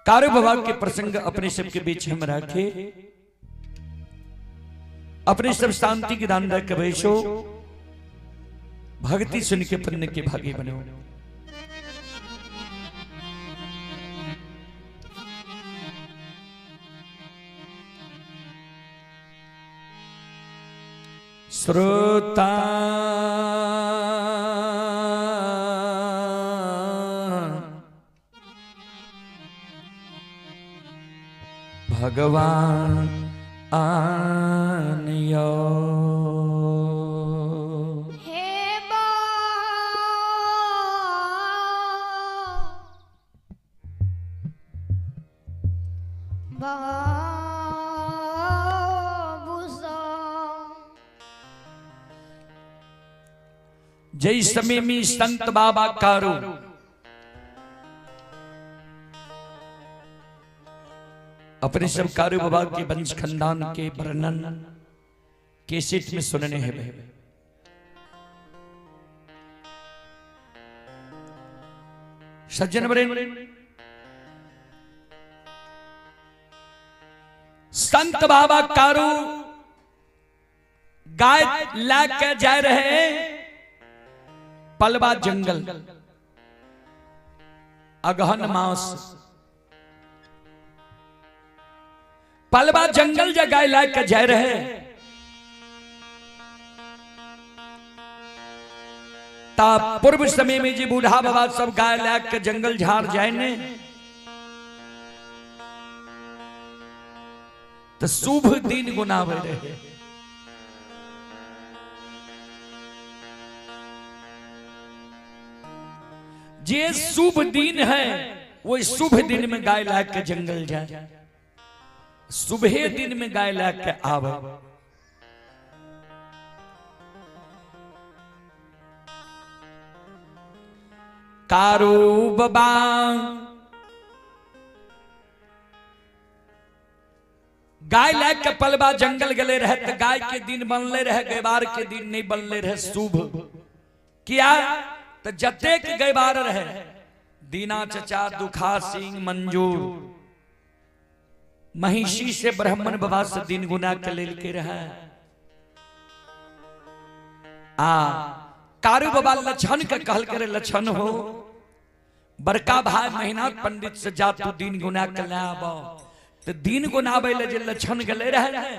कारू बाबा के प्रसंग अपने सबके बीच हम रखे, अपने सब शांति के दान रख बैसो, भक्ति सुन के पुण्य के भागी बनो। श्रोता भगवान आनियो हे जय समय में संत बाबा कारू अपने सब कारू बाबा के वंश खानदान के वर्णन कैसेट में सुनने हैं। सज्जन बरे संत बाबा कारू गाय ला के जा रहे पलवा जंगल अगहन मास पलवा जंगल जा गाय ला के जा रहे ता पूर्व समय में जी बूढ़ा बाबा सब गाय ला के जंगल झाड़ जाए ने तो शुभ दिन गुनावे रहे। जे शुभ दिन है वो शुभ दिन में गाय ला के जंगल जाए, सुबह दिन में गाय ला के आवे। कारू बाबा गाय ला के पलवा जंगल गले रहे तो गाय के दिन बनले रहे, गैबार के दिन नहीं बनले रहे शुभ। किया तो जतेक गैबार रहे दीना चचा दुखा सिंह मंजूर महिषी से ब्राह्मण बाबा से दिन गुना के लेल के रहे। आ कारू बाबा लक्षण के कहल करे लक्षण हो बड़का भाई महिनाथ पंडित से जा तू दिन गुना के ले आब। तो दिन गुनाबे ले जे लक्षण गले रहे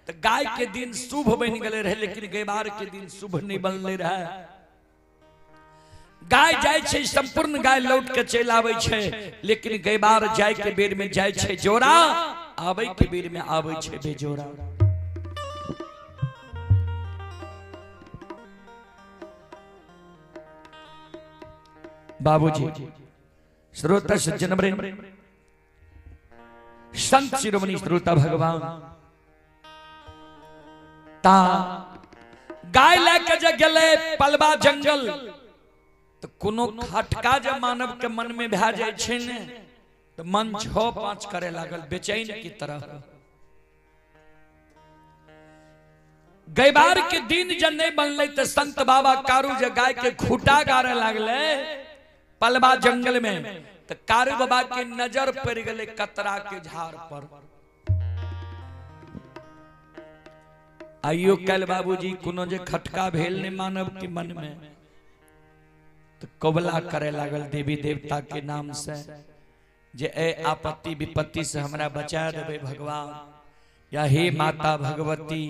तो गाय के दिन शुभ बन गले रहे, लेकिन गैबार के दिन शुभ नहीं बनले रहे। गाय जाय छै संपूर्ण गाय लौट के चलि आबै छै, लेकिन गैबार जाय के बेर में जाय छै जोड़ा, आबै के बेर में आबै छै बेजोड़ा। बाबूजी श्रोता सज्जन संत शिरोमणि श्रोता भगवान ता गाय लए के जे गेलै पलवा जंगल तो कोनो खटका जब मानव के मन में भए जाय छै ने तो मन 6-5 करे लागल बेचैन की तरह। गैबार के दिन जब नहीं बनले तो संत बाबा कारू जे गाय के खूटा गारे लागले पलवा जंगल में तो कारू बाबा के नजर पड़ गए कतरा के झाड़ पर। आइयो कल बाबूजी कोनो जे खटका भेल ने मानव के मन में तो कबला करे लागल देवी देवता के नाम से जे ए आपत्ति विपत्ति से हमरा बचा देवे भगवान, या हे माता भगवती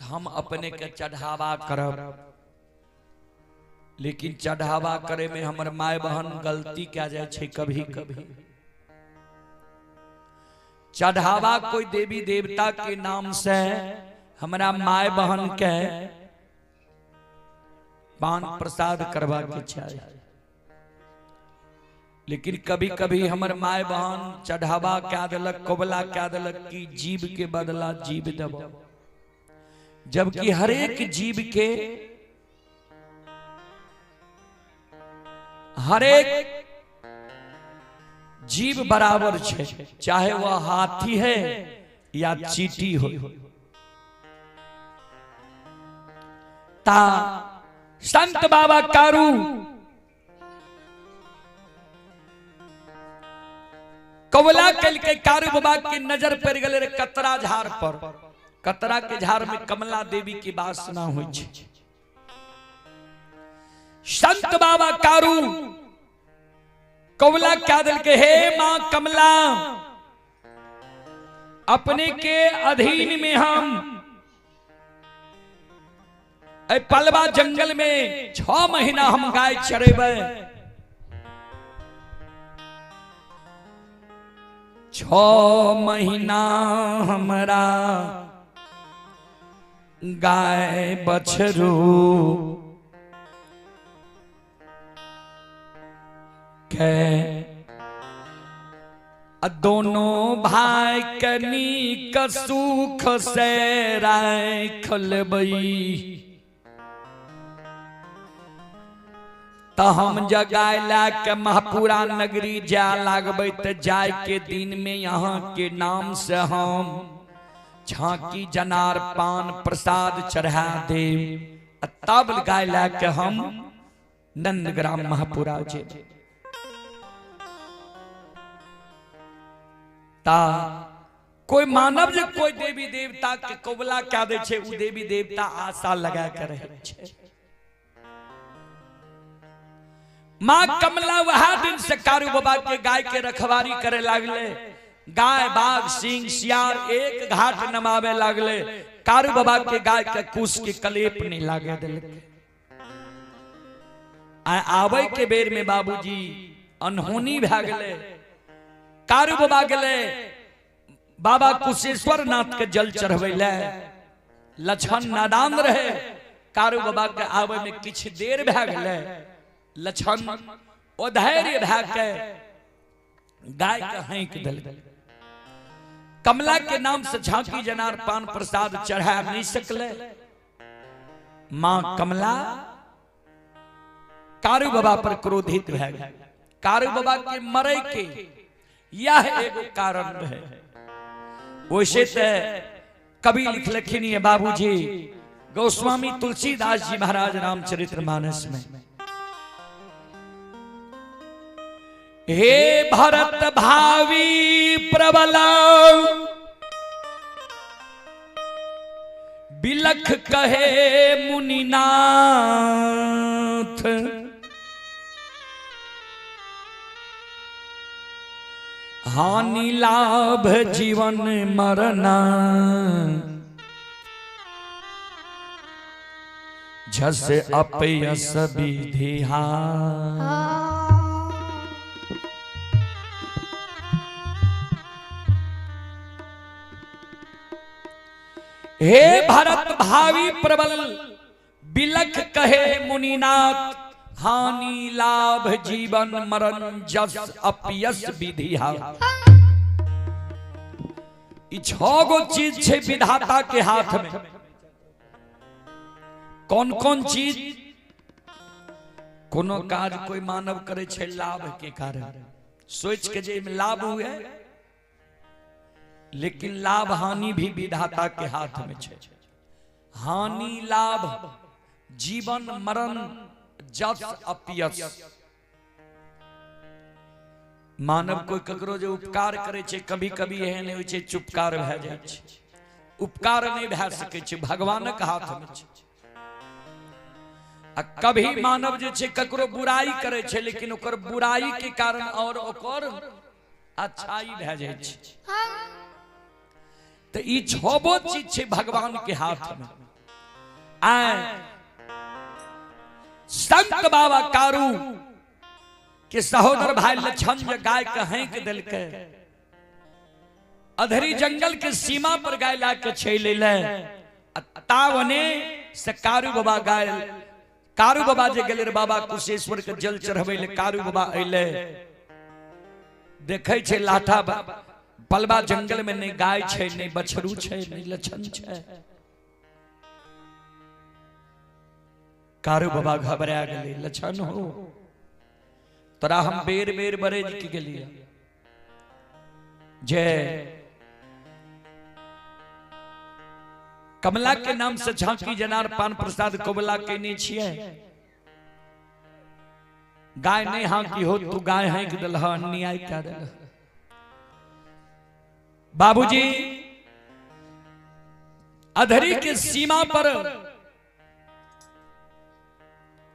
हम अपने के चढ़ावा करब। लेकिन चढ़ावा करे में हमर my बहन गलती क्या जाए छे कभी कभी। चढ़ावा कोई देवी देवता के नाम से हमरा my बहन के पान प्रसाद करवा के चाहिए, लेकिन कभी कभी हमर my बहन चढ़ावा क्या दिलक कबला क्या दिलक कि जीव के बदला जीव देव, जबकि हर एक जीव के हर एक जीव बराबर छे, चाहे वह हाथी है या चींटी हो। ता संत बाबा कारू कबला कल के कारू बाबा के नजर पड़ गए रे कतरा झाड़ पर। कतरा के झाड़ में कमला देवी की वासना हुई। संत बाबा कारू कबला क्या दिल के, हे मां कमला, अपने के अधीन में हम पलवा जंगल में 6 महीना हम गाय चरेबै। 6 महीना हमरा गाय बछरू के दोनों भाई के नीक सुख से राख लेबै। त हम जगाय ला के महापुरा नगरी जा लागबै त जाय के दिन में यहाँ के नाम से हम झांकी जनार पान प्रसाद चढ़ा देव, तब गाय ला के हम नंदग्राम महापुरा जे। ता कोई मानव जे कोई देवी देवता के कबला क्या दे छे, उ देवी देवता आशा लगा के रहे छे। मां कमला वह दिन से कारू बाबा के गाय के रखवारी करे लागले। गाय बाघ सिंह सियार एक घाट नमावे लागले। कारू बाबा के गाय के कुश के कलेप नहीं लागे दिलके। आवे के बेर में बाबूजी अनहोनी भा गेले। कारू बाबा गेले बाबा कुशेश्वर नाथ के जल चढ़वे ले। लक्षण नादान रहे। कारू बाबा के आवे में किछ देर भा गेले। लक्षण अधैर्य भा के गाय के हैंक दिल। कमला के नाम से झांकी जनार पान प्रसाद चढ़ा नहीं सकले। मां कमला कारू बाबा पर क्रोधित भा गए। कारू बाबा के मरे के यह एगो कारण रहे। वैसे तो कवि लिखलखिन है बाबूजी गोस्वामी तुलसीदास जी महाराज रामचरित्र मानस में, हे भरत भावी प्रबल बिलख कहे मुनिनाथ, हानि लाभ जीवन मरना झस अपयस विधिहा। हे भरत भावी प्रबल बिलख कहे मुनिनाथ, हानि लाभ जीवन मरण जस अपयस विधिहा। 6 गो चीज छे विधाता के हाथ में। कौन कौन चीज? कोनो काज कोई मानव करे छे लाभ के कारण, सोच के जे में लाभ हुए, लेकिन लाभ हानि भी विधाता के हाथ में छे। हानि लाभ जीवन मरण जस अपयस। मानव कोई ककरो जे उपकार करे छे, कभी कभी एहन होइ छे चुपकार भए जाइ छे। उपकार नहीं भए सकै छे, भगवानक हाथ में छे। आ कभी मानव जे छे ककरो बुराई करे छे, लेकिन ओकर बुराई के कारण और ओकर अच्छाई भए जाइ छे। तो ई 6 चीज छे भगवान के हाथ में। आए संत बाबा कारू के सहोदर भाई लक्षण जे गाय के हैंक दिलके, अधरी जंगल के सीमा पर गाय ला के छैले ले। तावने से कारू बाबा गाय, कारू बाबा जे गेले रे बाबा कुशेश्वर के जल चढ़वे ले, कारू बाबा अइले देखै छे लाठा पलवा जंगल में नहीं गाय छे, नहीं बछरू छे, नहीं लक्षण छे। कारू बाबा घबरा गेले, लक्षण हो तोरा हम बेर बेर बरेज के गेलिए जे कमला के नाम से झांकी जनार पान प्रसाद कबला केने छिए, गाय नहीं हाँ की हो तू गाय हैंक दिलह, अन्याय क्या दिलह। बाबूजी अधरी के सीमा पर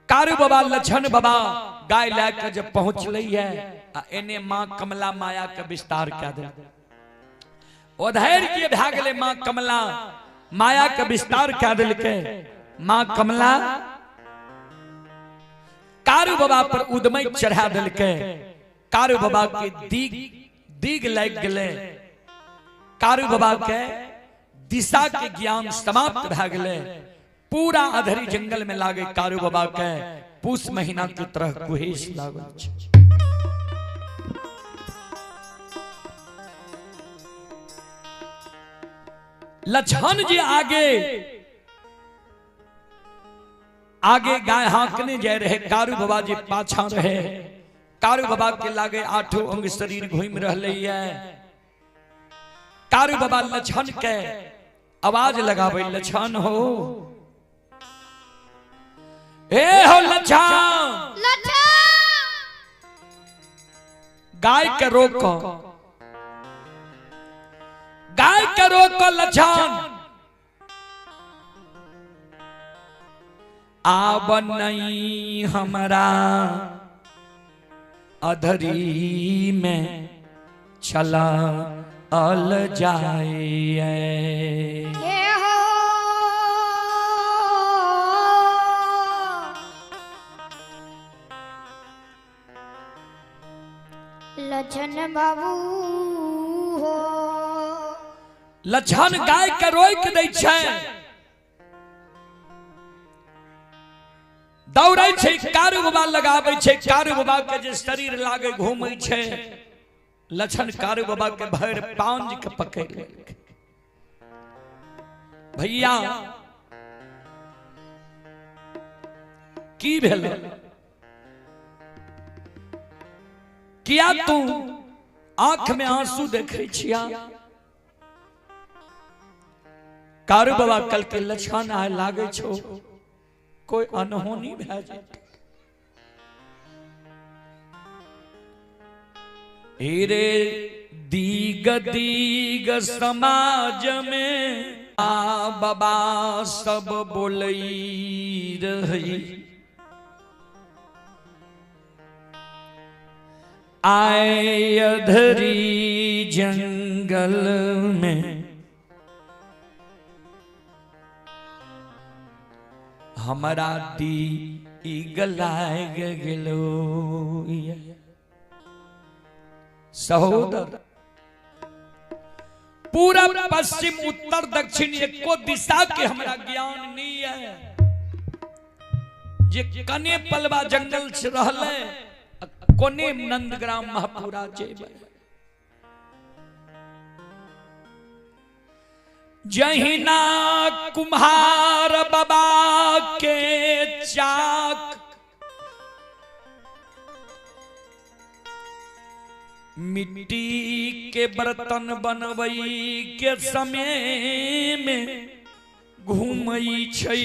कारू बाबा लछन बाबा गाय लए के जब पहुंचलै है आ एने मां कमला माया के विस्तार कए देल। उधर के भए गेलै मां कमला माया के विस्तार कए देलकै। मां कमला कारू बाबा पर उदमै चढ़ा देलकै। कारू बाबा के दीग दीग लागि गेलै। कारू बाबा के दिशा के ज्ञान समाप्त भए गेलै। पूरा अधरी जंगल में लागे कारू बाबा के पूस महीना के तरह कुहेस लागल छै। लछन जी आगे आगे गाय हाँकने जाय रहे, कारू बाबा जी पाछा रहे। कारू बाबा के लागे आठों अंग शरीर घूमि रहलै है। कारू बाबा लछन के आवाज लगावे, लछन हो, ए हो लछन, गाय के रोको, गाय के रोको लछन। आब नहीं हमरा अधरी में चला अल जाए। लछन बाबू हो, लछन गाय के रोक दै छै, दौड़ै छै, कारू बाबा लगाबै छै। कारू बाबा के जे शरीर लागे घूमै छै। लछन कारू बाबा के भरि पांज के पकड़ लेलकै। भैया की भेल, किया तू आंख में आंसू देखे छिया? कारू बाबा कल के लछन आय लागे छो कोई अनहोनी भए जेतै। रे दीग दीग समाज में आ बाबा सब बोलई रही, आए अधरी जंगल में हमरा दीग लाग गेलो। सहोदर पूरब पश्चिम उत्तर दक्षिण एको दिशा के हमरा ज्ञान नहीं है। जे कने पलवा जंगल से रहले कोने नंदग्राम महापुरा जेबै। जहिना कुम्हार बाबा के चाक मिट्टी के बर्तन बनवई के समय में घूमई छै।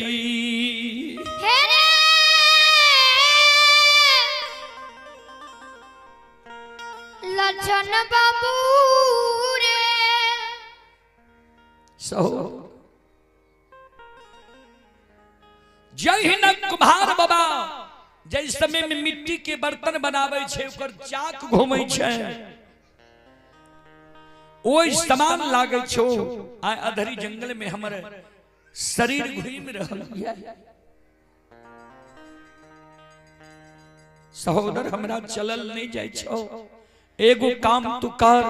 लछन बाबू रे सहो, जहिना कुम्हार बाबा जै समय में मिट्टी के बर्तन बनावे छै ओकर चाक घूमै छै, ओहि समान लागै छो। आइ अधरी जंगल में हमर शरीर घूमि रहल है। सहोदर हमरा चलल नहीं जाइ छो, एगो काम तू कर,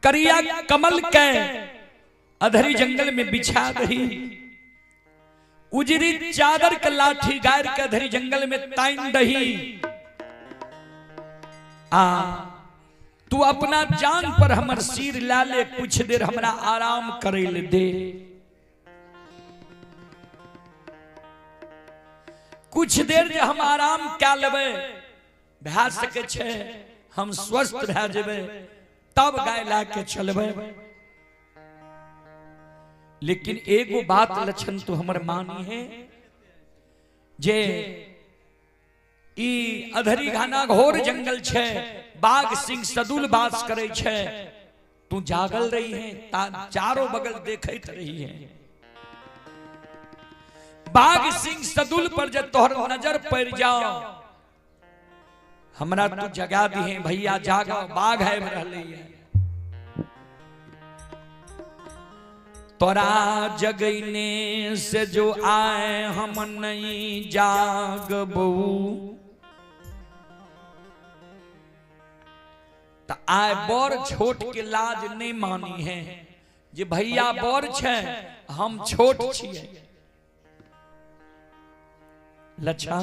करिया कमल के अधरी जंगल में बिछा दही, उजरी चादर के लाठी गार के अधरी जंगल में ताइन दही, आ तू अपना जान पर हमर सिर ला ले, कुछ देर हमरा आराम करे ले दे। कुछ देर जे हम आराम कै लेबै भए सकै छै हम स्वस्थ भए जेबै, तब गाय ला के चलबै। लेकिन एगो बात लछन तो हमर मानी है जे ई अधरी घना घोर जंगल छै, बाघ सिंह सदुल बास करे छै, तू जागल रही है, चारों बगल देखत रही है। बाघ सिंह सदुल पर जब तोहर नजर पड़ जाओ, हमरा तू जगा दी है, भैया जागो, बाघ है रहले है। तोरा जगने से जो आए हम नहीं जागबू, त आए बड़ छोट के लाज नहीं मानी है, जे भैया बड़ छे हम छोट छिए। लच्छा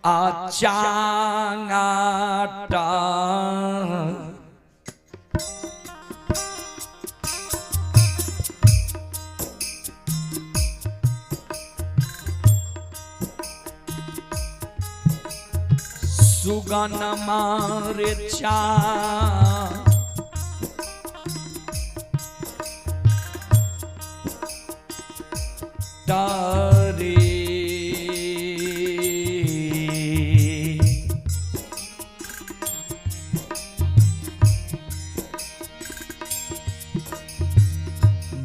आ चांगाटा सुगन मारे चा तारे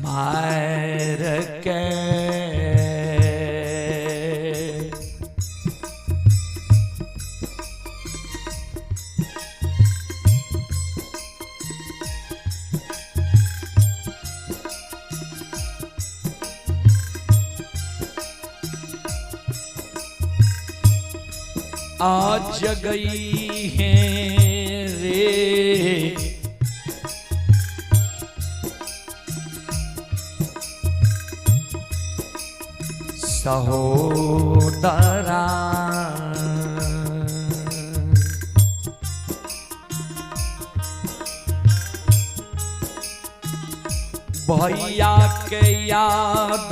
मार के आज गई है रे सहोदरा, भैया के याद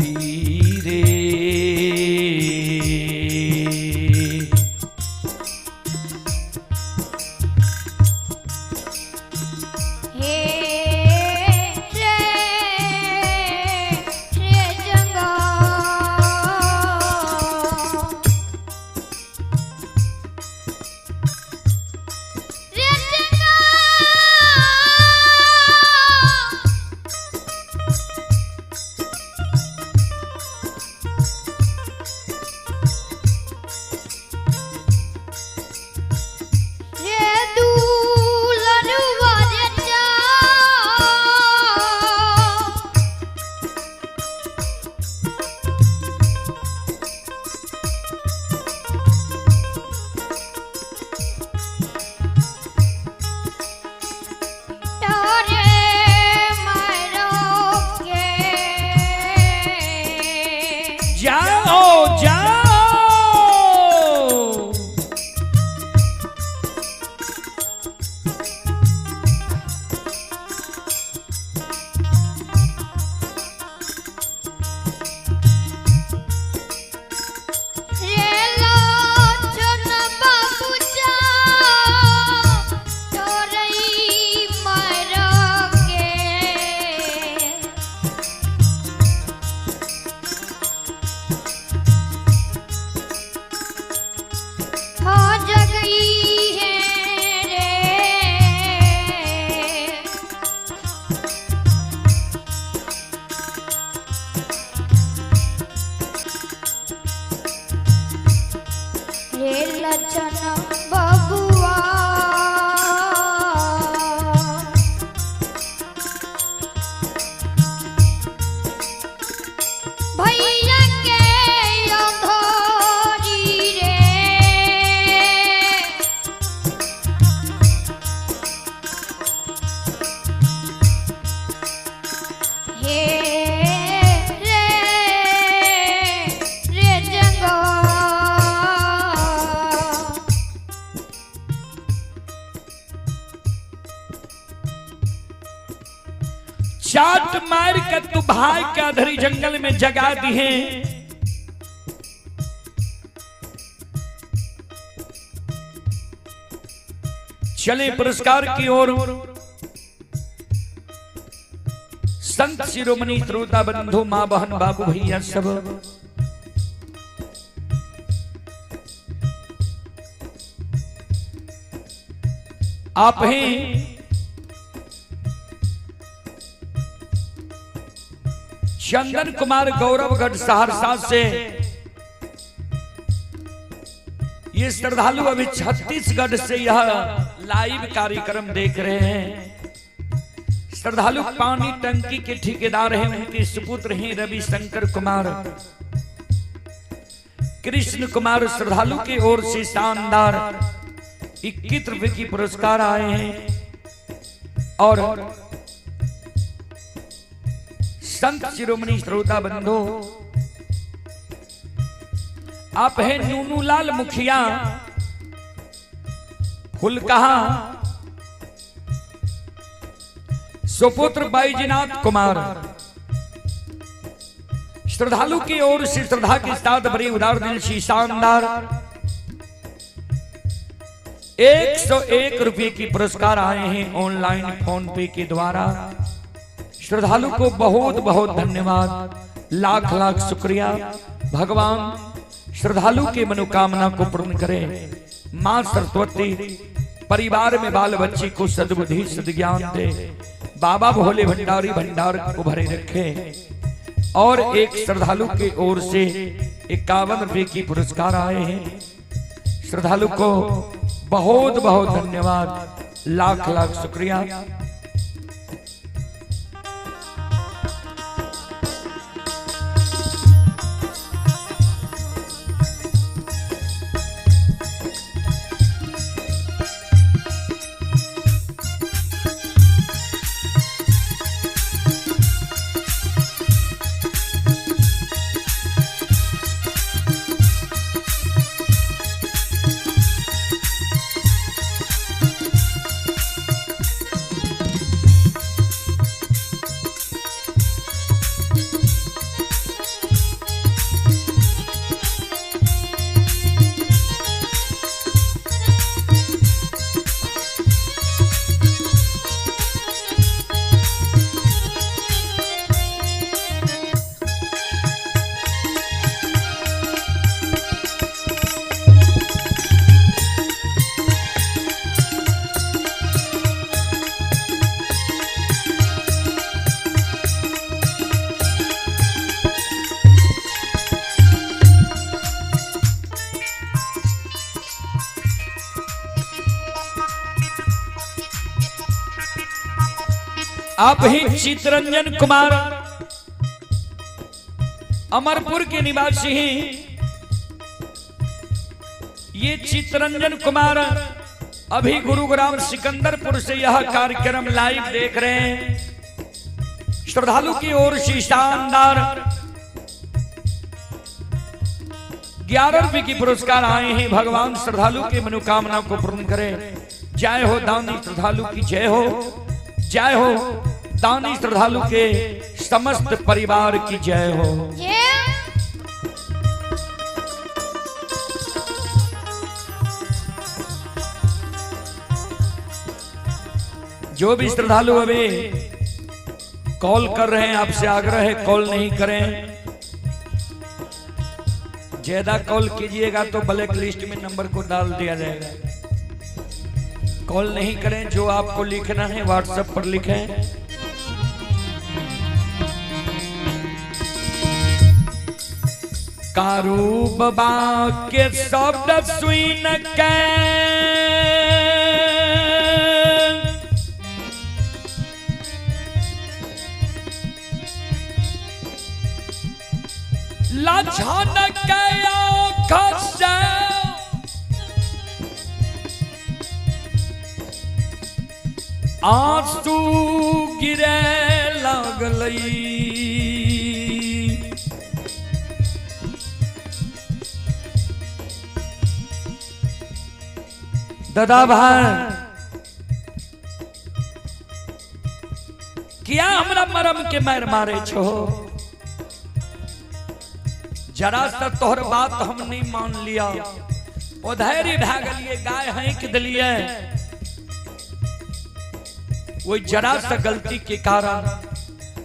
रे हे रे रे जंगा रे जंगा रे दूलरुआ रे चा तारे मारो के जाओ जाओ रे लोचन बाबू जा तोरई मारो के हो जगई है रे रे लचन बबुआ भैया के अंधोरी रे हे रे रे जंगा चाट मार के तू भाई के अधरी जंगल में जगा दी है। चले पुरस्कार की ओर। संत शिरोमणि श्रोता बंधु माँ बहन बाबू भैया सब, आप ही चंदन कुमार गौरवगढ़ सहरसा से ये श्रद्धालु अभी छत्तीसगढ़ से यह लाइव कार्यक्रम देख रहे हैं। श्रद्धालु पानी टंकी के ठेकेदार हैं, उनके सुपुत्र हैं रविशंकर कुमार, कृष्ण कुमार। श्रद्धालु की ओर से शानदार 21 रुपए की पुरस्कार आए हैं। और संत शिरोमणि श्रोता बंधु, आप हैं नूनूलाल मुखिया फुलकहा, सुपुत्र बैजनाथ कुमार। श्रद्धालु की ओर से श्रद्धा के साथ बड़ी उदार दिल से शानदार 101 रुपए की पुरस्कार आए हैं ऑनलाइन फोन पे के द्वारा। श्रद्धालु को बहुत बहुत धन्यवाद, लाख लाख शुक्रिया। भगवान श्रद्धालु के मनोकामना को पूर्ण करे। मां सरस्वती परिवार में बाल बच्चे को सद्बुद्धि सद्ज्ञान दे। बाबा भोले भंडारी भंडार को भरे रखे। और एक श्रद्धालु के ओर से 51 रुपए की पुरस्कार आए हैं। श्रद्धालु को बहुत बहुत धन्यवाद, लाख लाख शुक्रिया। आप ही चितरंजन कुमार अमरपुर के निवासी हैं। ये चितरंजन कुमार अभी गुरुग्राम सिकंदरपुर से यह कार्यक्रम लाइव देख रहे हैं। श्रद्धालु की ओर से शानदार 11 रुपए की पुरस्कार आए हैं। भगवान श्रद्धालु की मनोकामना को पूर्ण करे। जय हो दानी श्रद्धालु की जय हो, जय हो दानी श्रद्धालु के समस्त परिवार की जय हो। जो भी श्रद्धालु अभी कॉल कर रहे हैं, आपसे आग्रह है कॉल नहीं करें। ज्यादा कॉल कीजिएगा तो ब्लैक लिस्ट में नंबर को डाल दिया जाएगा। कॉल नहीं करें, जो आपको लिखना है व्हाट्सएप पर लिखें। कारू बाबा के शब्द सुन के लाछन के आँख से आंसू गिरे लगलई। दादा भाई क्या हमरा मरम के मार मारे छो, जरा सा तोहर बात हम नहीं मान लिया, उधैर्य भए गेलिए, गाय हक दिलिए। वही जरा सा गलती के कारण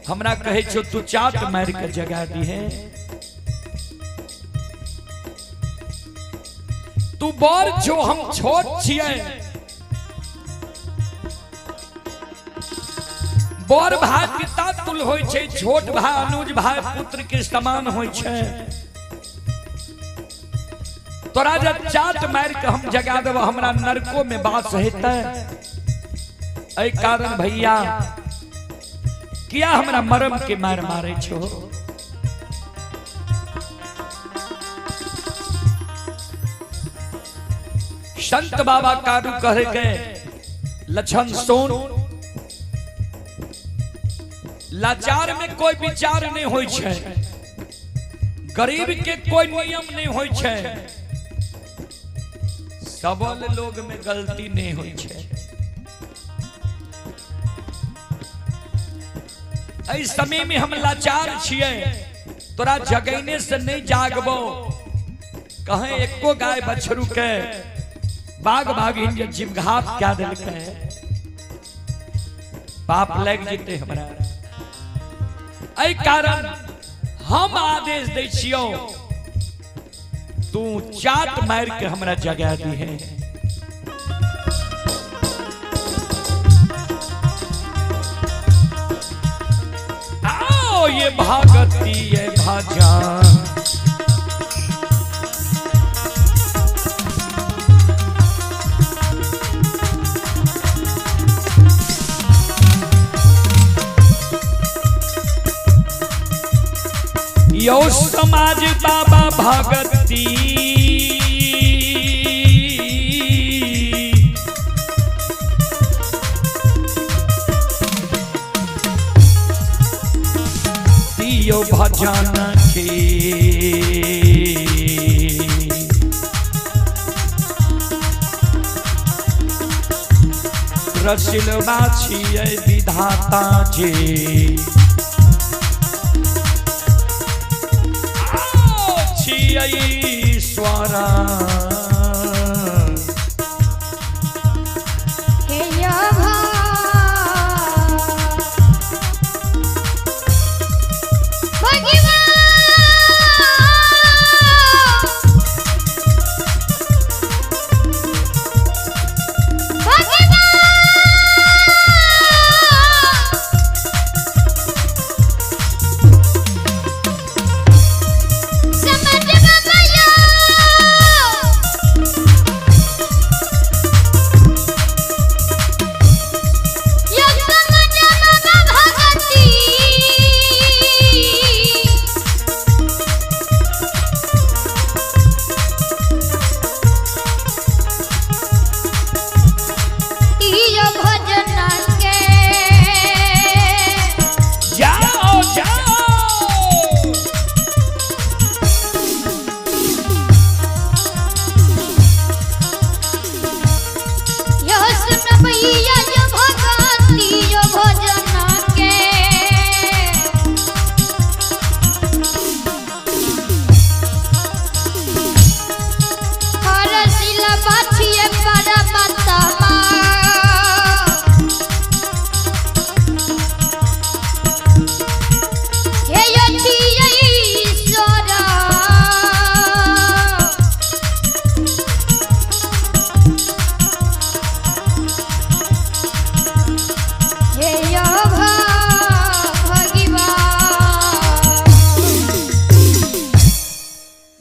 हमरा कहे छो तू चाट मार के जगा दी है, तू बड़ छो हम छोट छिए, बड़ भाई पिता तुल होइ छै, छोट भाई अनुज भाई पुत्र के समान होइ छै। तोरा जब चाट मार के हम जगा देब, हमरा नरको में बास हेतै। एहि कारण भैया किया हमरा मरम के मार मारे छो? संत बाबा कारू कहे गए, लक्षण सोन, लाचार में कोई विचार नहीं होई छै, गरीब के कोई नियम नहीं होई छै, सबल लोग में गलती नहीं होई छै। एहि समय में हम लाचार छियै, तोरा जगैने से नहीं जागबो। कहें एको गाय बछरू के बाग बाग जे जीवघात क्या देलकै, पाप लग जेतै हमरा। एहि कारण हम आदेश दै छियौ, तू चाट मार के हमरा जगा दिहे। आओ ये भागती ये भाजा, यो समाज बाबा भगती दियो भजन के। रसिलबा छियै विधाता जे, ईश्वर